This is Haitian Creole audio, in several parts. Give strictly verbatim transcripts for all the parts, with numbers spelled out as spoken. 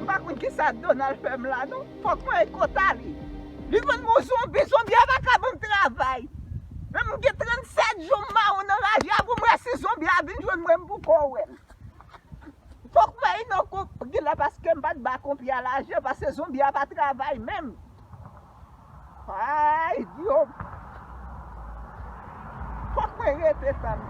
M pa konn kisa Donald fè m la, non. Fòk mwen rekota li. Li konn mwen zonbi, zonbi a pa ka ban m travay. Men m gen trannsèt jou m mawon nan raje a pou m wè si zonbi a vin jwenn mwen, m poko wè l. Fòk mwen inokou gilè paske m pa t ba konpye a lajan, paske zonbi a pa travay menm. Ay, Dye! Fòk mwen rete tann.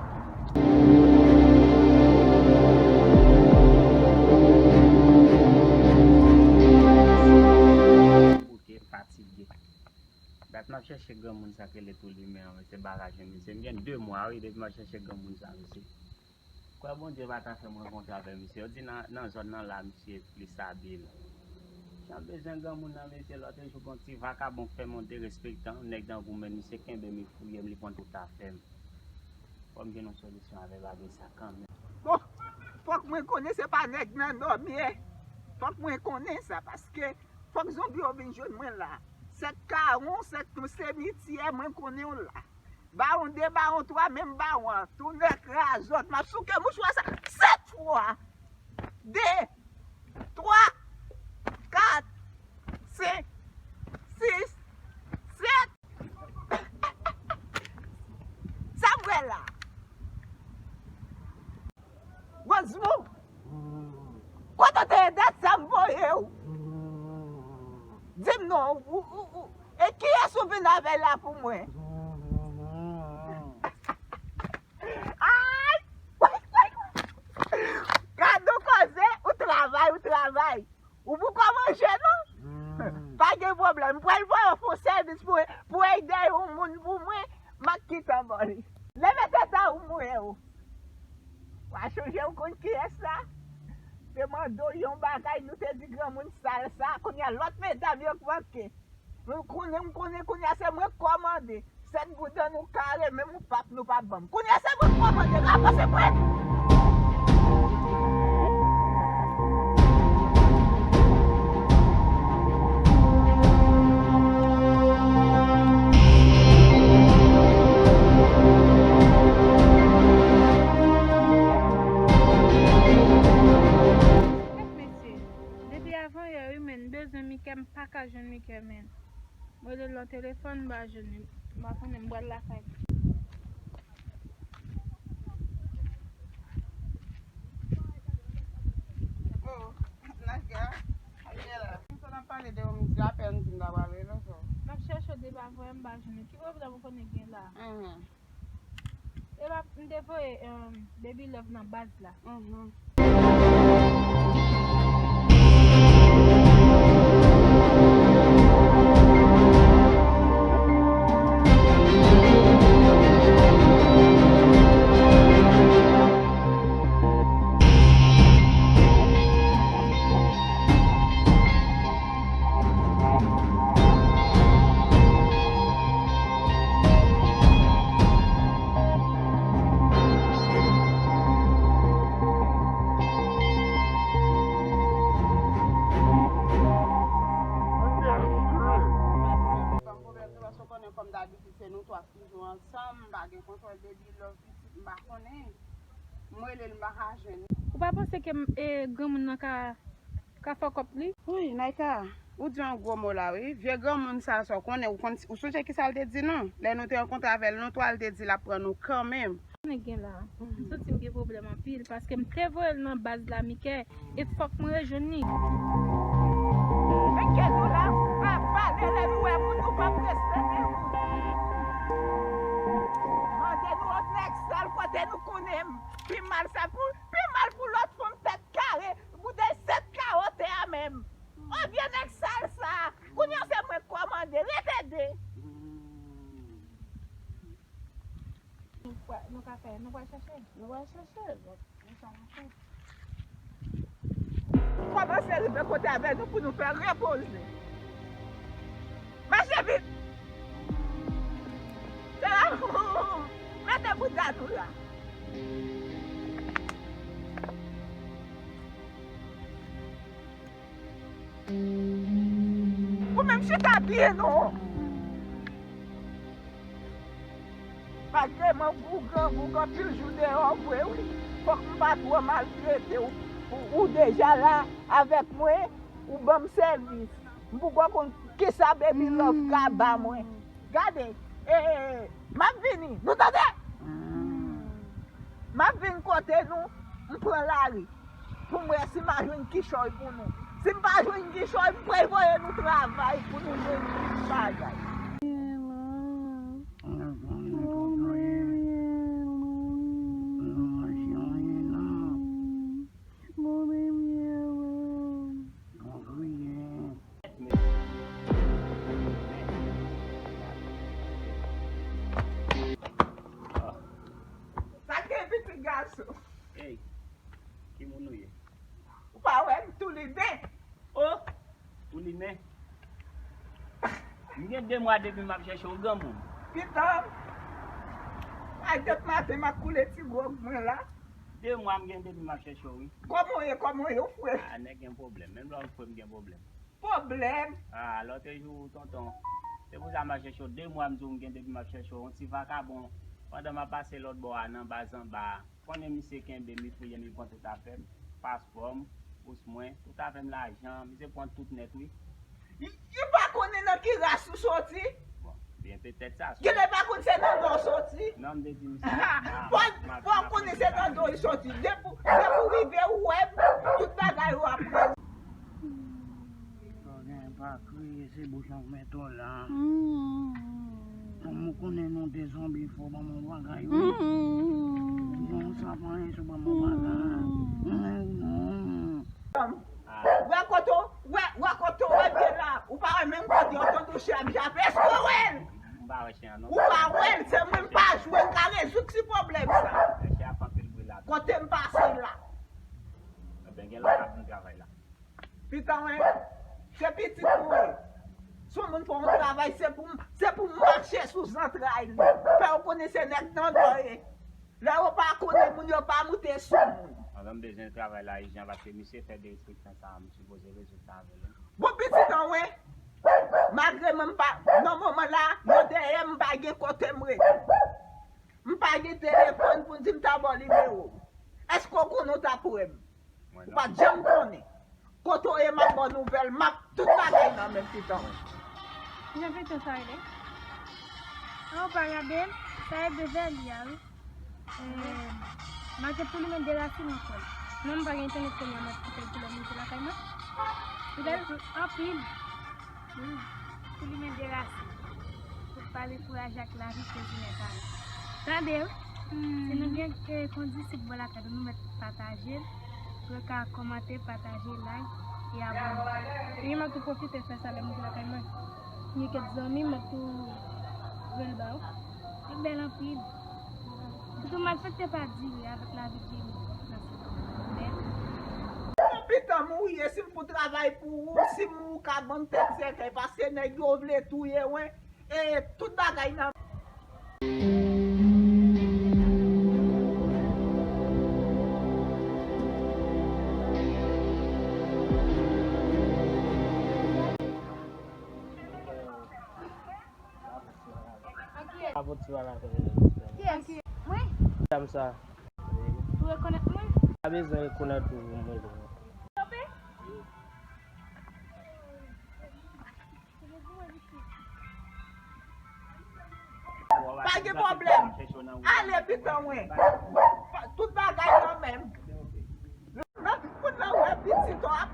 Koute, fatige. Dat m ap chèche granmoun sa k rele Toulimen an, mesye, m pa ka jwenn misye. M gen de mwa, wi, depi m ap chèche granmoun sa, mesye. Kwè Bondye pa ta fè m rankontre avè misye. Yo di nan, nan zòn nan la, misye plis abil. Jan bezwen granmoun nan, mesye, lòt jou, gon ti vakabon k fè m yon derespektan, nèg nan goumen, misye kenbe m, li fouye m, li pran tout afè m. Fò m jwenn yon solisyon avè bagay sa kanmenm. Bon, fòk mwen konnen se pa nèg nan nòm ye. Fòk mwen konnen sa, paske fòk zonbi yo vin jwenn mwen la. Sèt kawon, sèt semityè, mwen konnen w la. Bawon de, bawon twa, menm bawon an. Tounen krazòt. M ap souke mouchwa sa sèt fwa. De, twa, kat, senk, sis, sèt. Sa m wè la? Gozmo, kote w te ye dat sa m voye w? Di m non, ou, ou, ou, e kiyès ou vin avè l la pou mwen? Ay! Gad yon koze, ou travay, ou travay. Ou poko manje non? Pa gen pwoblèm. M pral voye w fè yon sèvis pou, pou ede yon moun pou mwen. M ap kite w bò li. Leve tèt a ou mwen ou. W a chonje w konn kiyès la? Te mande w yon bagay, nou te di granmoun sal sa. Kounye a lòt medam yo k manke. Mwen konnen, m konnen kounye a se mwen k kòmande. Sèt bouda nou kare, menm yon pap nou pa ban m. Kounye a se mwen k kòmande, m avanse mwen. Kèt mesye, depi avan yè wi, men m bezwen Mika, m pa ka jwenn Mika, men. Mwen rele l nan telefòn, m pa jwenn li. M pa konnen, m pral lakay li. Oh, Nakia, Ariela. Sa n ap pale de yon misye, apèn di m ta pral rele w. M ap chèche w depi avan yè, m pa jwenn ou. Ki pwoblèm ou konnen gen la? Mhm. Epa, m te voye, um, baby love nan baz la. Mhm. Ban m pwoblèm tou, paske w konnen kòm dabitid se nou twa k toujou ansanm, m pa gen kontwòl baby love pitit, m pa konnen. M rele l, m pa ka jwenn li. Ou pa panse ke m, e, granmoun nan ka ka fè kòb li. Wi, Naika, ou di yon gwo mo la, wi. Vye granmoun sa, sa w konnen, ou konn, ou sonje kisa l te di nou? Lè nou te rankontre avè l, nou twa, l te di l ap pran nou kanmenm. Konnen gen la. Mhm. M santi m gen pwoblèm anpil, paske m te voye l nan baz la, Mika, e fòk mwen rejwenn li. Men gen nou la, pa pale, lè nou wè moun, nou p ap respekte moun. Mande nou yon nèg sal kote nou konnen m. Pi mal sa pou, pi mal pou lòt fanm tèt kare, boudèy sèt kawo tè a menm. O vye nèg sal sa, Nou ka fè, nou pral chèche. Nou pral chèche. Kòmanse rive kote avè nou pou nou fè repoze. Mache vit! Se la pou mete bouda nou la. Ou menm chita byen non. Malgre mwen gougan, gougan pil jou deyò vre wi. Fòk m pa twò maltrete w. Ou, ou deja la avèk mwen, ou ban m sèvis. M poko konn kisa Baby Love ka ba mwen. Gade, e, e, e, m ap vini. Nou tande? M ap vin kote nou, m pran lari. Pou m wè si m a jwenn kichòy pou nou. Si m pa jwenn kichòy, m prevoye nou travay pou nou jwenn bagay. Sa k gen pitit gason? Ey, ki moun ou ye? Ou pa wè m tou limen? O! Tou limen? M gen de mwa depi m ap chèche w, granmoun. Pitan, a de maten m ap koule ti gwòg mwen la. De mwa m gen depi m ap chèche w, wi. Kòman w ye, kòman w ye, frè? A, nèg gen pwoblèm. Menm lè w frè m gen pwoblèm. Pwoblèm? A, lòt jou, tonton. Se pou sa m ap chèche w. De mwa m di w m gen depi m ap chèche w. Yon ti vakabon. Pandan m ap pase lòt bò a, nan ba zanba a. Konnen misye kenbe m, li fouye m, li pran tout afè m. Paspò m, bous mwen, tout afè m, lajan, misye pran tout nèt, wi. Li, li pa konnen nan ki ras ou soti? Bon, byen petèt sa. Genlè pa konn se nan nò w soti? Non, m te di misye. Fò, fò w konnen se nan do l soti. Depi, depi w rive, ou wè m, tout bagay ou ap wè. Sa w gen pa kriye, se bouch an w mete w la. Kòm ou konnen nou te zonbi, fò ban m yon bagay, wi. Non, sa pa anyen, se ban m yon bagay. Wè kote w, wè, wè kote w wè pye la. Ou pa wè menm kote w tande w chè ap jape. Èske w wè l? M pa wè chè an, non. Ou pa wè l, se mwen m pa jwe, m ka rezoud ti pwoblèm sa. Chè ap fè anpil bri la. Kote m pase la. Ebyen, gen lòt k ap vin travay la. Pitan wen, se pitit ou ye. Si yon moun fè yon travay, se pou m, se pou m mache sou zantray li. Fè yo konnen se nèg nan do ye. Lè yo pa konnen moun, yo pa moute sou moun. Mwen menm bezwen travay la ijan paske misye fè de restriksyon sa a, m sipoze rezoud sa avè l. Bon pitit an wen, malgre mwen m pa, nan moman la, nan dèyè m pa gen kote m rete. M pa gen telefòn pou m di m ta ba w nimewo w. Èske w konnen w t ap wè m? Ou pa t janm konnen. Kote w ye, m ap ba w nouvèl, m ap tout bagay nan men pitan. Jan pitan sa rele? An, ou pa gade l? Sa e bevè li a, wi. Eh, m ap tou limen de rasin ankò. Non, m pa gen entènèt kounye a, m ap kite l pou lè m rive lakay mwen. Fidèl anpil. Hmm. Tou limen de rasin. Pou pale kouraj ak lavi, se jounen pa nou. Tande, wi. Hmm. Si nou gen, eh, kondisip bò lakay nou, nou mèt pataje l. Pou yo ka kòmante, pataje, like, e abòne. Epi m ap tou pwofite fè sa lè m rive lakay mwen. M gen kèk zanmi, m ap tou voye l ba yo. Li bèl anpil. Sitou malfektè pa dire avèk lavi k gen nan sou bèl. Bon, pitan m ou ye, si m pou travay pou ou, si m ou ka vann tèt sèkèy, paske nèg yo vle touye wen, e tout bagay nan. Apot ti wala fè. Kiyès? Mwen? Dam sa. Ou rekonèt mwen? Pa bezwen rekonèt ou, mwen. Pa gen pwoblèm. Ale, pitan mwen. Tout bagay nan men m. Lòt moun nan wè pitit ou ap